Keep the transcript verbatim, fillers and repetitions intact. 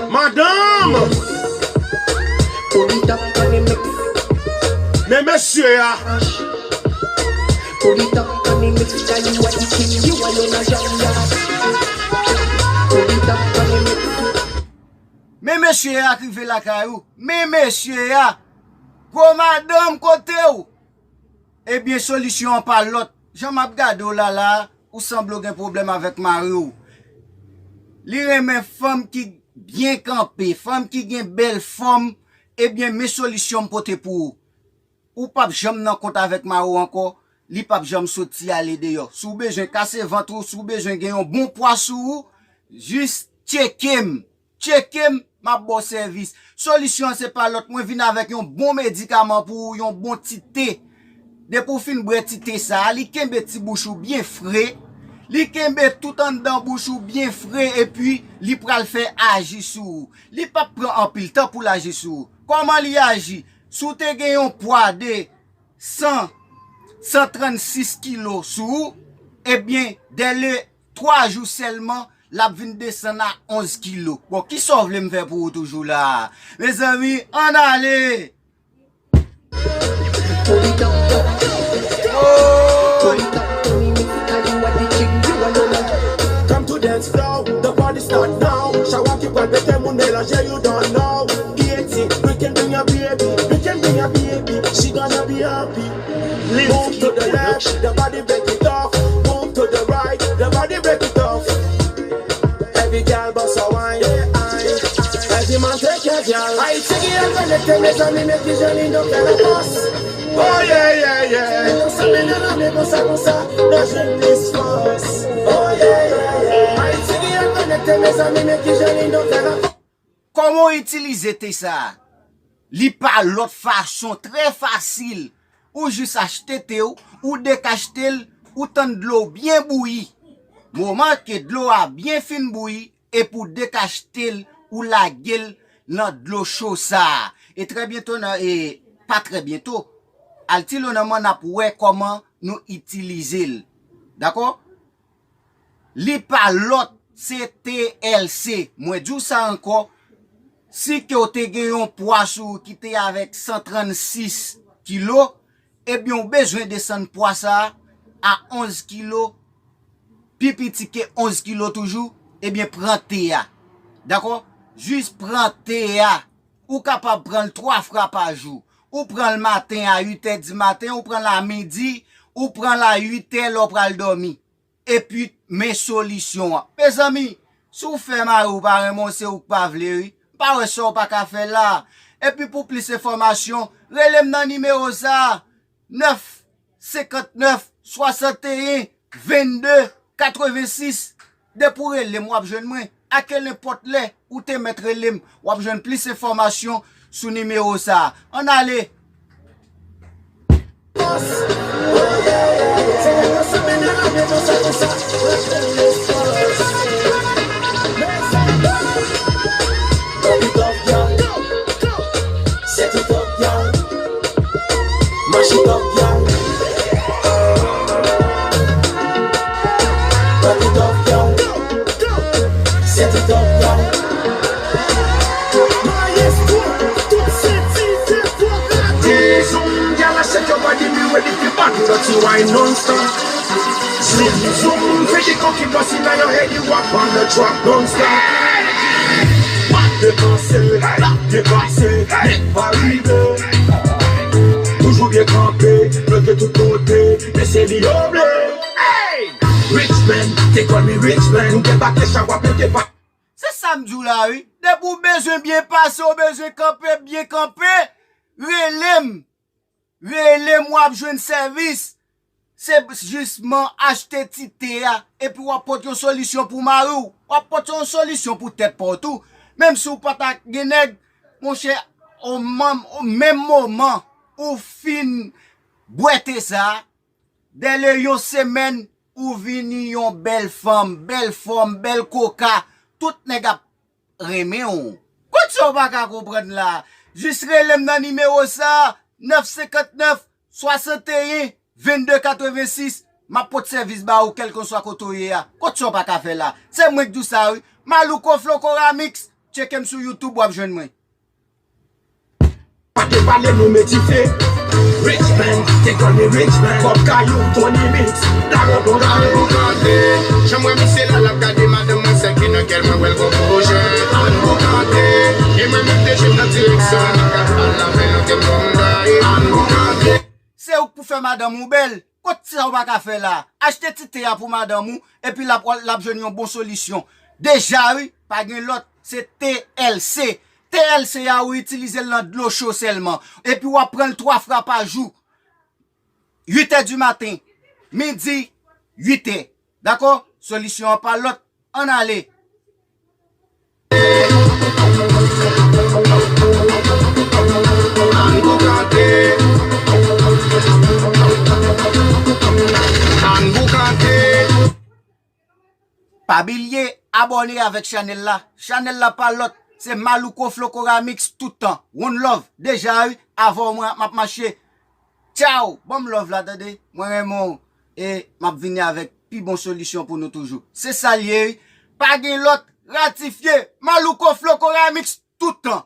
Madanm! Men mesye a! Men mesye a k rive lakay ou. Men mesye a! Gwo madanm kote w? Ebyen, solisyon an pa lòt. Jan m ap gade w la la, ou sanble w gen pwoblèm avèk mari w. Li renmen fanm ki byen kanpe, fanm ki gen bèl fòm. Ebyen, men solisyon m pote pou ou. Ou p ap janm nan kont avèk mari w ankò, li p ap janm soti ale deyò. Si w bezwen kase vant ou, si w bezwen gen yon bon pwa sou ou, jis tcheke m. Tcheke m, m ap ba w sèvis. Solisyon an se pa lòt, mwen vin avèk yon bon medikaman pou ou, yon bon ti te. Depi w fin bwè ti te sa a, li kenbe ti bouch ou byen fre, li kenbe tout anndan bouch ou byen fre, epi li pral fè aji sou ou. Li p ap pran anpil tan pou l aji sou ou. Kòman li aji? Si w te gen yon pwa de san, san trannsis kilo sou ou, ebyen, dèle twa jou sèlman, l ap vin desann a onz kilo. Bon, kisa w vle m fè pou ou toujou la a? Mezanmi, ann ale! Come to dance floor, the party start now. Shower ki pral pete, moun melanje, you don't know. Haiti, we can bring your baby, we can bring your baby. She gonna be happy. Move to the left, the body break it off. Move to the right, the body break it off. Every girl bust a wine. Every man take your girl. Ayiti ki an konekte, mezanmi, men ki jan li nou fè lapòs. Oh yeah, yeah, yeah. Nou ansanm, men nou nan men konsa, konsa, nou jwenn plis fòs. Oh yeah, yeah, yeah. Ayiti ki an konekte, mezanmi, men ki jan li nou fè lapòs. Kòman w itilize te sa a? Li pa lòt fason, trè fasil. Ou jis achte te w, ou dekachte l, ou tann dlo w byen bouyi. Moman ke dlo a byen fin bouyi, epi w dekachte l, ou lage l nan dlo cho sa a. E trè byento nan, e pa trè byento, al ti lo nan mwen n ap wè kòman nou itilize l. Dakò? Li pa lòt, se T L C. Mwen di w sa ankò, si ke w te gen yon pwa sou ou ki te avèk san trannsis kilo, ebyen, w bezwen desann pwa sa a a onz kilo, pi piti ke onz kilo toujou, ebyen, pran te a. Dakò? Jis pran te a. Ou kapab pran l twa fwa pa jou. Ou pran l maten a uit è di maten, ou pran l a midi, ou pran l a uit è lè w pral dòmi. Epi, men solisyon an. Mezanmi, si w fè mari w pa renmen w, se ou k pa vle, wi. M pa wè sa w pa ka fè la. Epi, pou plis enfòmasyon, rele m nan nimewo sa a, nèf senkantnèf swasanteyen vennde katrevensis. Depi w rele m, w ap jwenn mwen. Akenenpòt lè ou te mèt rele m, w ap jwenn plis enfòmasyon sou nimewo sa a. Ann ale! Mash it up, gyal. Back it up, gyal. Set it up, gyal. Maestro, tout se ti fè fò gade. Zoom, gyal, I shake your body, me ready fi battle, dirty wine non-stop. Zoom, zoom, fè di konki bossy nan your head, you walk on the track non-stop. Bat depanse, bat depase, nèg pa rive. Toujou byen kanpe, bloke tout kote, men se li yo vle. Hey! Rich man, they call me rich man. Nou debake chak w ap monte pa. Se sa m di w la, wi. Depi w bezwen byen pase, w bezwen kanpe, byen kanpe, rele m. Rele m, w ap jwenn sèvis. Se jisman achte ti te a, epi w ap pote yon solisyon pou mari w. W ap pote yon solisyon pou tèt pa w tou. Menm si w pa ta gen nèg, monchè, o manm, o menm moman ou fin bwè te sa a, dèle yon semèn, ou vini yon bèl fanm, bèl fòm, bèl koka. Tout nèg ap renmen w. Kot sa w pa ka konprann la? Jis rele m nan nimewo sa a, nèf senkantnèf swasanteyen vennde katrevensis. M ap pote sèvis ba ou kèlkanswa kote w ye a. Kot sa w pa ka fè la? Se mwen k di w sa, wi. Malouko Flocora Mix. Tcheke m sou YouTube, w ap jwenn mwen. Pa te pale nou met dife. Rich man, te call me rich man. Kòb kayou, Tony Mix. Dagon bon Ann boukante. Jan m wè misye la, l ap gade madanm mwen, sèl ki nan kè l, mwen wè l gon pwojè. Ann boukante. E mwen menm te jwenn nan direksyon l, m ap al avè l nan kè m konn daye. Ann boukante. Se ou k pou fè madanm ou bèl. Kot sa ou pa ka fè la? Achte ti te a pou madanm ou, epi l ap, l ap jwenn yon bon solisyon. Deja wi, pa gen lòt, se T L C. T L C a ou itilize l nan dlo cho sèlman. Epi w ap pran l twa fwa pa jou. Uit è di maten, midi, uit è. Dakò? Solisyon an pa lòt. Ann ale. Ann boukante. Ann boukante. Pa bliye abòne avèk chanèl la. Chanèl la pa lòt, se Malouko Flocora Mix toutan. One love, deja wi, avè w mwen m ap mache. Tchaw, ban m love la tande, mwen renmen w. E m ap vini avèk pi bon solisyon pou nou toujou. Se sa l ye wi. Pa gen lòt, ratifye, Malouko Flocora Mix toutan.